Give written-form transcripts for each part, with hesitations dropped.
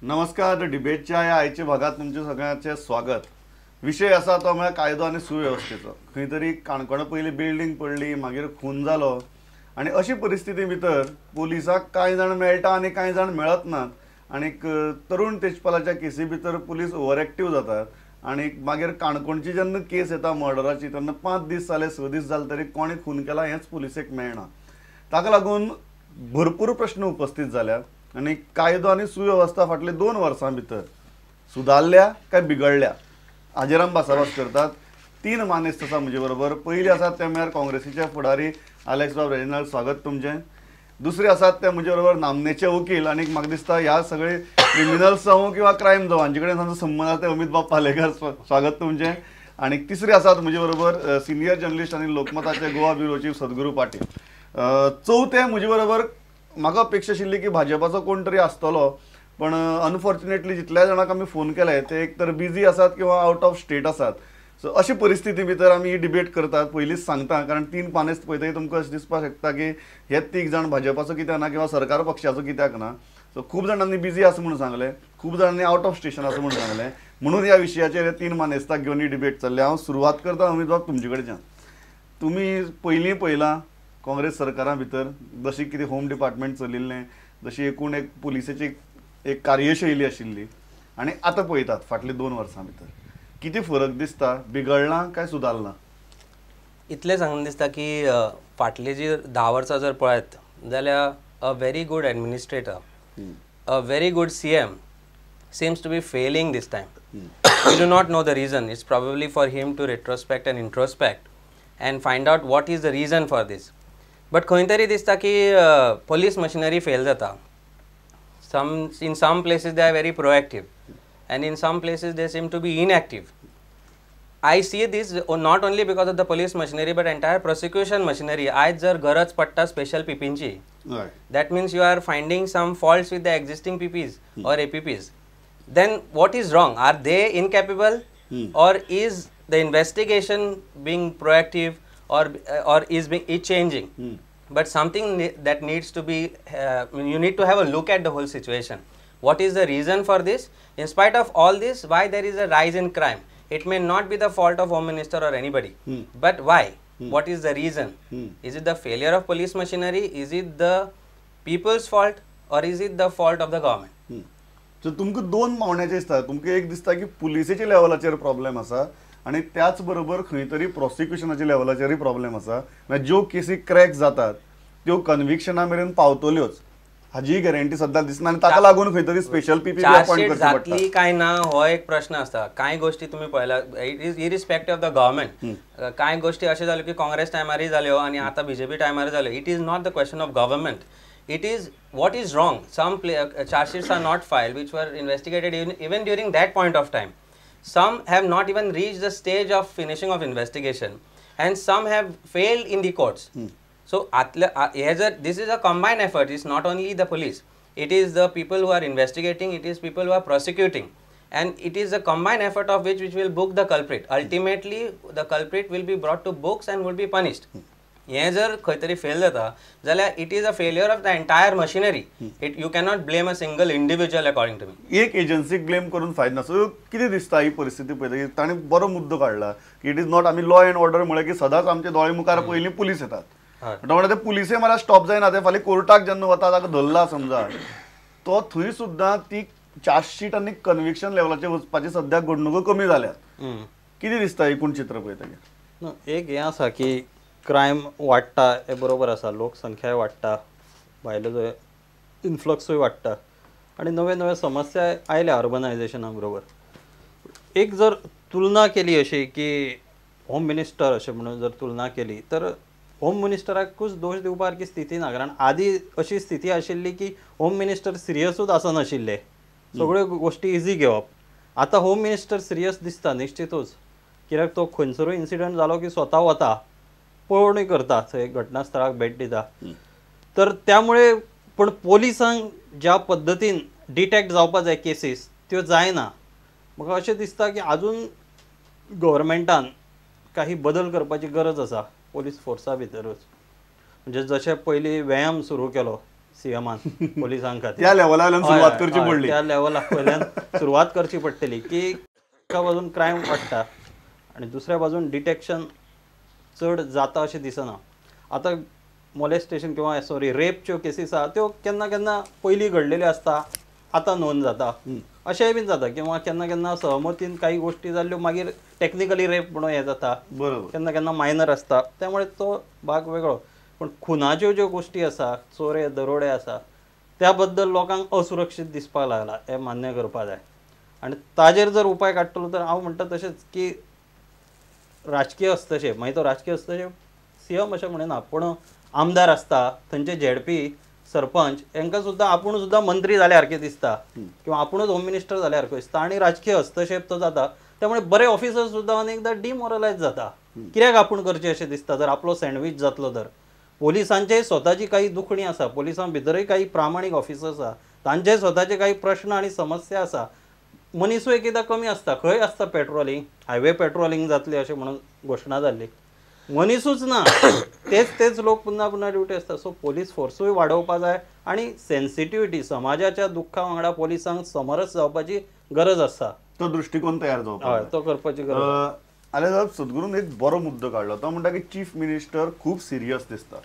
नमस्कार, डिबेटच्या ह्या आयच्या भागात तुमचे सगळ्यांचे स्वागत. विशय आसा तो म्हळ्यार कायदो आनी सुवेवस्थेचो. खंय तरी काणकोणा पयली बिल्डींग पडली, मागीर खून जालो आनी अशी परिस्थिती भितर पुलिसाक कांय जाण मेळटा आनी कांय जाण मेळत नात आनीक तरुण तेजपालाच्या केसी भितर पुलीस ओवर एक्टीव जातात आनी मागीर काणकोणची जेन्ना केस येता मर्डराची तेन्ना 5 दीस जाले, 6 दीस जाले तरी कोणें खून केला हेंच पुलिसेक मेळना. ताका लागून भरपूर प्रश्न उपस्थित जाल्यात आनी कायदो आनी सुवेवस्था फाटले 2 वर्सां भितर सुदारल्या काय बिगडल्या हाजेर आमी भासाभास करतात. 3 मानेस्त आसा म्हजे बरोबर. पयली आसात ते म्हळ्यार काँग्रेसीचे फुडारी आलेक्स बाब रेजिनाल्ड, स्वागत तुमचें. दुसरे आसात ते म्हजे बरोबर नामनेचे वकील आनी म्हाका दिसता ह्या सगळे क्रिमिनल्स जावं किंवा क्रायम जावं हांचे कडेन तांचो संबंद आसा ते अमीत बाब पालेकर, स्वागत तुमचें. आनी तिसरे आसात म्हजे बरोबर सिनियर जर्नलिस्ट आनी लोकमताचे गोवा ब्युरो चीफ सद्गुरू पाटील. चवथे म्हजे बरोबर म्हाका अपेक्षा आशिल्ली की भाजपाचो कोण तरी आसतलो, पण अनफॉर्च्युनेटली जितल्या जाणांक आमी फोन केले ते एक तर बिजी आसात किंवा आउट ऑफ स्टेट आसात. सो अशी परिस्थिती भितर आमी ही डिबेट करतात. पयलींच सांगता, कारण 3 मानेस्त पळयतकीर तुमकां अशें दिसपाक शकता की हे 3 जाण भाजपाचो कित्याक ना किंवा सरकार पक्षाचो कित्याक ना. सो खूब जाणांनी बिजी आसा म्हणून सांगलें, खूब जाणांनी आउट ऑफ स्टेशन आसा म्हणून सांगलें, म्हणून ह्या विशयाचेर हे 3 मानेस्ताक घेवन ही डिबेट चल्ल्या. हांव सुरवात करता अमीत बाब तुमचे कडच्यान. तुमी पयलीं पळयलां काँग्रेस सरकारा भितर जशी कितें होम डिपार्टमेंट चलिल्लें, जशी एकूण एक पुलिसेची एक कार्यशैली आशिल्ली आनी आतां पळयतात फाटले 2 वर्सां भितर कितें फरक दिसता, बिगडलां काय सुदारलां? इतलें सांगून दिसता की फाटली जी 10 वर्सां जर पळयत जाल्यार a very good administrator, a very good CM seems to be failing this time. We do not know the reason. It's probably for him to retrospect and introspect and find out what is the reason for this. But खंय तरी दिसता की police machinery fail जाता. In some places they are very proactive and in some places they seem to be inactive. I see this not only because of the police machinery but entire prosecution machinery. आयज जर गरज पडटा special पीपींची, that means you are finding some faults with the existing PPs or APPs. Then what is wrong? Are they incapable or is the investigation being proactive or is being it changing? But something that needs to be you need to have a look at the whole situation. What is the reason for this? In spite of all this, why there is a rise in crime? It may not be the fault of Home Minister or anybody, but why? What is the reason? Is it the failure of police machinery? Is it the people's fault or is it the fault of the government? So तुमकां 2 पावण्याचे दिसता. तुमकां एक दिसता की पुलिसेच्या लेवलाचेर problem आसा आनी त्याच बरोबर खंय तरी प्रोसिक्युशनाच्या लेवलाचेरूय प्रॉब्लेम आसा. म्हळ्यार ज्यो केसी क्रॅक जातात त्यो कन्विक्शना मेरेन पावतल्योच हाजी गॅरंटी सद्या दिसना आनी ताका लागून खंय तरी स्पेशल पीपी अपॉइंट करचे पडटा. जातली काय ना हो एक प्रश्न आसता. कांय गोष्टी तुमी पळयला, it is irrespective of the government. कांय गोष्टी अशें जाल्यो की काँग्रेस टायमारय जाल्यो आनी आतां बीजेपी टायमार जाल्यो. It is not the question of government. It is what is wrong. Some chargesheets are not filed which were investigated even during that point of time. Some have not even reached the stage of finishing of investigation and some have failed in the courts. So this is a combined effort. It's not only the police, it is the people who are investigating, it is people who are prosecuting, and it is a combined effort of which will book the culprit. Ultimately the culprit will be brought to books and will be punished. हें जर खंय तरी fail जाता जाल्यार it is a failure of the entire machinery. It you cannot blame a single individual according to me. एक एजन्सीक blame करून फायदो ना. सो कितें दिसता ही परिस्थिती पळयता ताणें बरो मुद्दो काडला की it is not, आमी लॉ एंड ऑर्डर म्हळें की सदांच आमच्या दोळे मुखार पयलीं पुलीस येतात. म्हणटा ते पुलिसे मला स्टॉप जायना, ते फाल्यां कोर्टाक जेन्ना वता ताका धरला समजा तो थंय सुद्दां ती चार्जशीट आनी कन्विक्शन लेवलाचेर वचपाची सद्याक घडणुको कमी जाल्यात. कितें दिसता एकूण चित्र पळयतकीर? एक हें आसा की क्रायम वाडटा हें बरोबर आसा, लोकसंख्याय वाडटा, भायलो जो इन्फ्लक्सूय वाडटा आनी नवे नवे समस्या आयल्या अर्बनायजेशना बरोबर. एक जर तुलना केली अशी की होम मिनिस्टर अशें म्हणून जर तुलना केली तर होम मिनिस्टराकूच दोश दिवपा सारकी स्थिती ना, कारण आदी अशी स्थिती आशिल्ली की होम मिनिस्टर सिरियसूच आसनाशिल्ले, सगळ्यो गोश्टी इजी घेवप. आतां होम मिनिस्टर सिरियस दिसता निश्चितूच, कित्याक तो खंयसरूय इन्सिडंट जालो की स्वता वता, पळोवणी करता, थंय घटनास्थळाक भेट दिता. तर त्यामुळे पण पोलिसांक ज्या पद्दतीन डिटेक्ट जावपा जाय केसीस त्यो जायना. म्हाका अशें दिसता की आजून गव्हर्मेंटान काही बदल करपाची गरज आसा पोलीस फोर्सा भितरूच. म्हणजे जशें पयलीं व्यायाम सुरू केलो सीएमान पोलिसां खातीर. त्या लेवला वयल्यान सुरवात करची पडली. त्या लेवला वयल्यान सुरवात करची पडटली की एका बाजून क्रायम वाडटा आनी दुसऱ्या बाजून डिटेक्शन चड जाता अशें दिसना. आतां मोलेस्टेशन किंवा सॉरी रेपच्यो केसीस आहा त्यो केन्ना केन्ना पयलीं घडलेल्यो आसता, आतां नोंद जाता अशेंय बीन जाता. किंवा केन्ना केन्ना सहमतीन काही गोश्टी जाल्ल्यो मागीर टॅक्निकली रेप म्हणून हें जाता, बरोबर. केन्ना केन्ना मायनर आसता, त्यामुळे तो भाग वेगळो. पण खुनाच्यो ज्यो गोश्टी आसा, चोरे दरोडे आसा, त्या बद्दल लोकांक असुरक्षीत दिसपाक लागला हें मान्य करपाक जाय. आनी ताजेर जर उपाय काडटलो तर हांव म्हणटा तशेंच की राजकीय हस्तक्षेप, मागीर तो राजकीय हस्तक्षेप सीएम अशें म्हणिना, पूण आमदार आसता थंयचे झेडपी सरपंच हांकां सुद्दां आपूण सुद्दां मंत्री जाल्या सारकें दिसता किंवा आपुणूच होम मिनिस्टर जाल्या सारको दिसता आनी राजकीय हस्तक्षेप तो जाता. त्यामुळे बरे ऑफिसर्स सुद्दां अनेकदां डिमोरलायज जाता, कित्याक आपूण करचें अशें दिसता जर आपलो सँडवीच जातलो तर. पोलिसांचे स्वताची काही दुखणी आसा, पोलिसां भितरूय काही प्रामाणीक ऑफिसर्स आसा, तांचे स्वताचे काही प्रश्न आनी समस्या आसा. मनीसूय एक एकदां कमी आसता, खंय आसता पेट्रोलिंग, हायवे पेट्रोलिंग जातली अशें म्हणून घोशणा जाल्ली, मनीसूच ना, तेच तेच लोक पुन्हा पुन्हा ड्युटी आसता. सो पोलीस फोर्सूय वाडोवपा जाय आनी सेन्सिटिविटी, समाजाच्या दुख्खा वांगडा पोलिसांक समरस जावपाची गरज आसा, तो दृश्टिकोन तयार जावपाक, तो करपाची गरज. आले साहेब, सद्गुरून एक बरो मुद्दो काडलो, तो म्हणटा की चीफ मिनिस्टर खूब सिरियस दिसता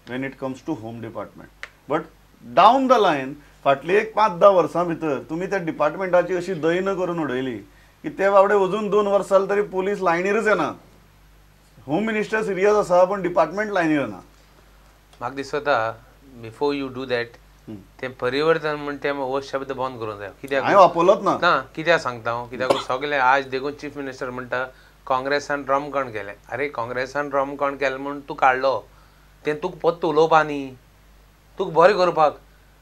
when it comes to home department, but down the line फाटली एक 5-10 वर्सां भितर तुमी त्या डिपार्टमेंटाची अशी दैन करून उडयली की ते बाबडे अजून 2 वर्सां तरी पोलीस लायनीरच येना. होम मिनिस्टर सिरियस आसा पण डिपार्टमेंट लायनीर ना. म्हाका दिसता बिफोर you do that तें परिवर्तन म्हण तें हो शब्द बंद करूंक जाय. कित्याक हांवें वापरलोच ना. ना, कित्याक सांगता हांव, कित्याक सगळे आज देखून चीफ मिनिस्टर म्हणटा काँग्रेसान रोमकण केलें. अरे काँग्रेसान रोमकण केलें म्हूण तूं काडलो तें तुका पत्त उलोवपा न्ही, तुका बरें करपाक.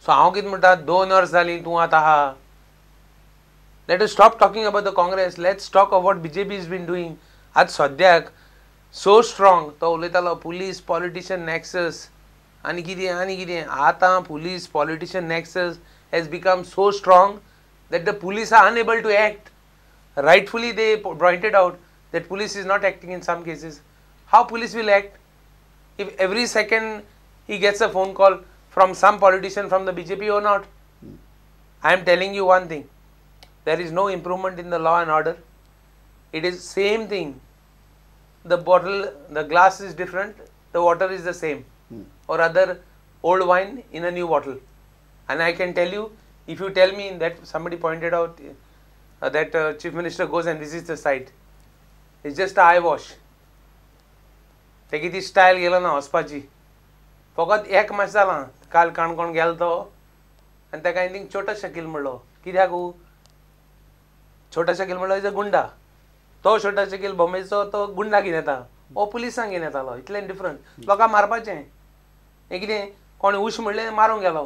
सो हांव कितें म्हणटा, 2 वर्स जालीं तूं आतां आहा, let us stop talking about the Congress, let's talk about BJP is been doing. आज सद्याक सो स्ट्रॉंग तो उलयतालो पुलीस पॉलिटिशन नॅक्सस आनी कितें आनी कितें. आतां police politician nexus has become so strong that the police are unable to act. Rightfully they pointed out that police is not acting in some cases. How police will act if every second he gets a phone call from some politician from the BJP or not? I am telling you one thing, there is no improvement in the law and order. It is same thing. The bottle, the glass is different, the water is the same, or other old wine in a new bottle. And I can tell you, if you tell me that somebody pointed out that Chief Minister goes and visits the site, it's just a eye wash. तेगी ती style गेलो ना वचपाची, फकत एक मातशें जालां. काल काणकोण गेलो तो आनी ताका हांवें छोटा शकील म्हणलो. कित्याक छोटा शकील म्हणलो is a गुंडा. तो छोटा शकील बॉम्बेचो तो गुंडा घेवन येता, हो पुलिसांक घेवन येतालो. इतलें डिफरंट. लोकांक मारपाचें हें कितें, कोणें उश म्हणलें मारूंक गेलो,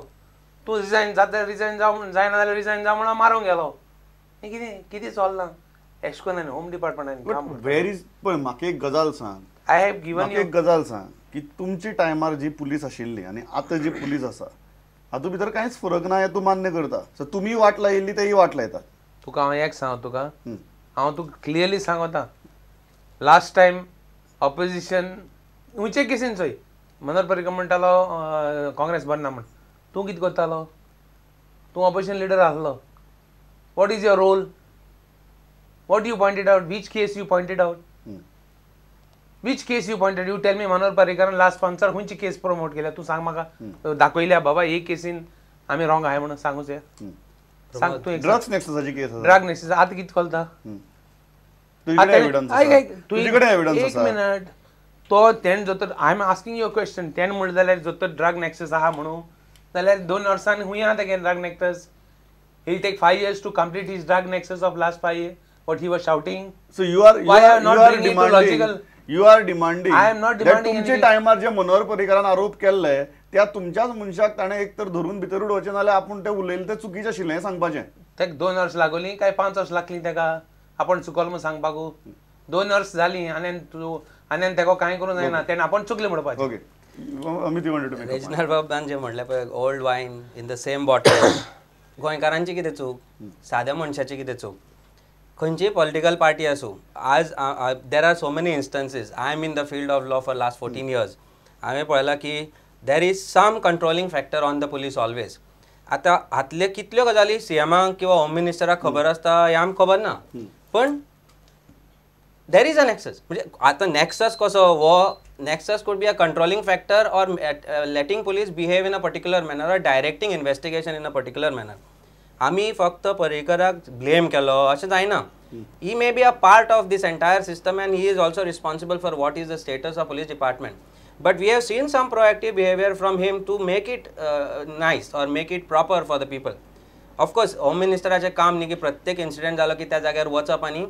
तूं रिजायन जाता रिजायन जावं जायना जाल्यार रिजायन जावं म्हणून मारूंक गेलो. हें कितें कितें चल्लां एशें करून होम डिपार्टमेंटान काम. वेर is पळय म्हाका एक गजाल सांग, I have given एक गजाल सांग की तुमची टायमार जी पुलीस आशिल्ली आनी आतां जी पुलीस आसा हातूंत भितर कांयच फरक ना हें तूं मान्य करता. सो तुमी वाट लायिल्ली तेय वाट लायतात. तुका हांव एक सांग, तुका हांव तुका क्लियरली सांगता, लास्ट टायम ऑपोजिशन खंयचे केसीन चोय मनोहर पर्रीकर म्हणटालो काँग्रेस बरें ना म्हण, तूं कितें करतालो? तूं ऑपोजिशन लिडर आसलो. What is your role? What you pointed out? Which case you pointed out? Which case you pointed? You tell me Manohar पर्रीकरान last पंचार खंयची केस प्रमोट केल्या तूं सांग म्हाका, दाखयल्या बाबा ही केसीन आमी रॉंग आहाय म्हणून सांगूच सांग तूं. ड्रग्स नेक्ससाची केस, ड्रग नेक्सस आतां कितें चलता? एक मिनट, तो तेणें जर तर I am asking you a question, तेणें म्हणलें जाल्यार जर तर ड्रग नेक्सस आहा म्हणून जाल्यार 2 वर्सांनी खूंय आहा तेगे drug nexus? He will take 5 years to complete his drug nexus of last 5 years what he was shouting. So you are not logical. You are demanding. I am not demanding. तुमचे टायमार जे मनोहर पर्रीकरान आरोप केल्ले त्या तुमच्याच मनशाक ताणें एक तर धरून भितर उडोवचें नाल्यार आपूण ते उलयले ते चुकीचें आशिल्लें हें सांगपाचें. तेका 2 वर्स लागोली काय 5 वर्स लागलीं तेका आपूण चुकलो म्हूण सांगपाक? 2 वर्स जालीं आनी तूं आनी तेका कांय करूंक जायना, तेणें आपूण चुकलें म्हणपाचें. ओके, अमित रेजिनल बाबान जें म्हणलें पळय, old wine in the same bottle, गोंयकारांची कितें चूक, साद्या मनशाची कितें चूक? खंयचीय पॉलिटिकल पार्टी आसूं, आज there are so many instances. I am in the field of law for last 14 years. हांवें पळयलां की There is some controlling factor on the police always. आतां हातले कितल्यो गजाली सीएमाक किंवा होम मिनिस्टराक खबर आसता हें आमकां खबर ना, पण there is a nexus. म्हणजे आतां नॅक्सस कसो, हो nexus could be a controlling factor or letting police behave in a particular manner or directing investigation in a particular manner. आमी फक्त पर्रीकराक ब्लेम केलो अशें जायना. He may be a part of this entire system and he is also responsible for what is the status of police department. But we have seen some proactive behavior from him to make it nice or make it proper for the people. Of course, home मिनिस्टराचें काम न्ही की प्रत्येक incident जालो की त्या जाग्यार वचप आनी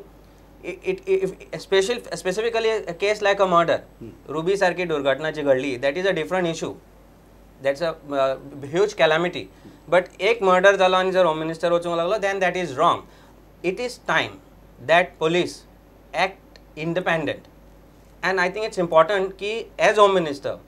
it specifically a case like a murder, Ruby सारकी दुर्घटना जी घडली, that is a different issue, that's a huge calamity. But एक मर्डर जालो आनी जर होम मिनिस्टर वचूंक लागलो, then that is wrong. It is time that police act independent, and I think it's important की as home minister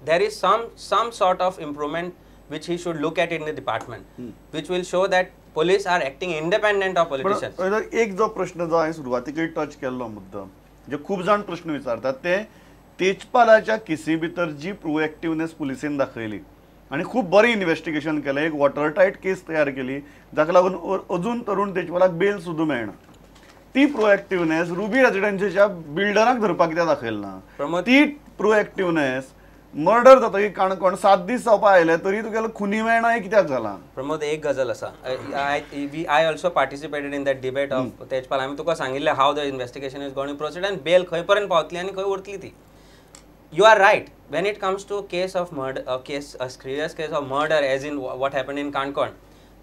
there is some sort of improvement which he should look at in the department, which will show that police are acting independent of politicians. एक जो प्रश्न जो हांवें सुरवातीक touch केल्लो मुद्दो, जे खूब जाण प्रश्न विचारतात ते तेजपालाच्या केसी भितर जी प्रोएक्टिवनेस पुलिसेन दाखयली आनी खूब बरें इन्वेस्टिगेशन केलें, एक वॉटर टायट केस तयार केली जाका लागून अजून तरुण तेजपालाक बेल सुद्दां मेळना, ती प्रोएक्टिवनेस रुबी रेजिडेन्सीच्या बिल्डराक धरपाक कित्याक दाखयली ना? ती प्रोएक्टिवनेस मर्डर जातकीर काणकोण 7 दीस जावपा आयले तरी तुगेलो खुनी मेळना हें कित्याक जालां? प्रमोद, एक गजाल आसा, I also participated in that debate of Tejpal. हांवें तुका सांगिल्लें how the investigation is going to proceed आनी बेल खंय पर्यंत पावतली आनी खंय उरतली ती. You are right when it comes to case of murder, a serious case of murder as in what happened in Canacona,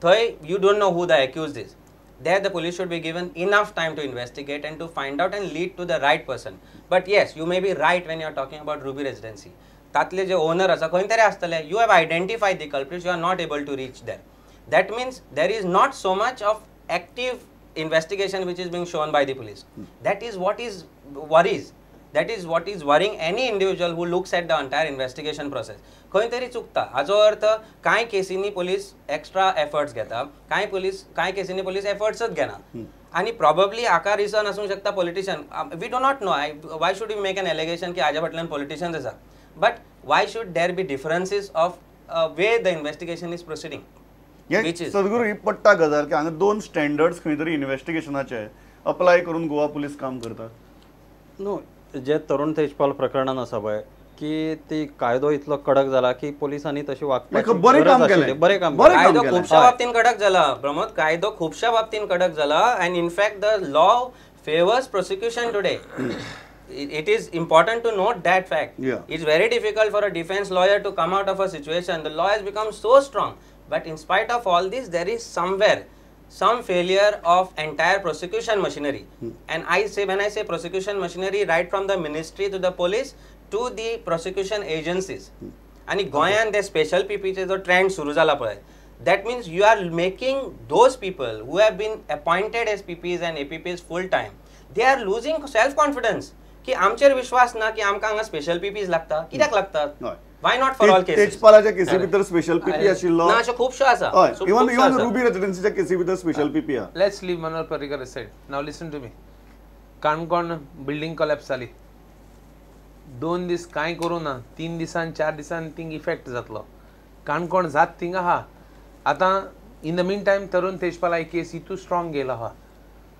थंय you don't know who the accused is. There the police should be given enough time to investigate and to find out and lead to the right person. But yes, you may be right when you are talking about Ruby Residency. तातले जे owner आसा खंय तरी आसतले, you have identified the culprits, you are not able to reach there. That means there is not so much of active investigation which is being shown by the police. That is what is worries. That is what is worrying any individual who looks at the entire investigation process. खंय तरी चुकता. हाजो अर्थ कांय केसींनी police extra efforts घेता, कांय केसींनी police एफर्ट्सच घेना. आनी प्रॉबेबली हाका रिजन आसूंक शकता politician. We do not know. Why should you make an allegation की हाज्या फाटल्यान पॉलिटिशियन्स आसा? But why should there be differences of way the investigation is proceeding? Sadguru, ही पट्टा गजाल की हांगा दोन स्टँडर्ड्स खंय तरी इन्वेस्टिगेशनाचे अप्लाय करून गोवा पुलीस काम करतात. न्हू, जे तरुण तेजपाल प्रकरणान आसा पळय की ती कायदो इतलो कडक जाला की पोलिसांनी तशी वागपाची बरें काम केलें, बरें काम. कायदो खुबश्या बाबतीन कडक जाला प्रमोद, कायदो खुबश्या बाबतीन कडक जाला and in fact the law favours prosecution today. It is important to note that fact. Yeah. It's very difficult for a defense lawyer to come out of a situation. The law has become so strong. But in spite of all this, there is somewhere some failure of entire prosecution machinery. And I say, when I say prosecution machinery, right from the ministry to the police to the prosecution agencies. And Goyan, the special PP जो trend सुरू जाला पळय, that means you are making those people who have been appointed as PPs and APPs full time, they are losing self confidence. की आमचेर विश्वास ना की आमकां हांगा स्पेशल पीपीज लागता, कित्याक लागतात? Why not for all cases? तेजपालाच्या केसी भितर स्पेशल पीपी आशिल्लो ना, अशें खुबश्यो आसा. इवन इवन रुबी रेजिडेन्सीच्या केसी भितर स्पेशल पीपी आसा. Let's leave Manohar Parrikar aside. Now listen to me. Canacona building collapse जाली, 2 दीस कांय करूं ना, 3 दिसान 4 दिसान थिंग इफेक्ट जातलो. काणकोण जात थिंग आहा. आतां in the mean time Tarun तेजपाला case इतू स्ट्रॉंग गेलो आहा.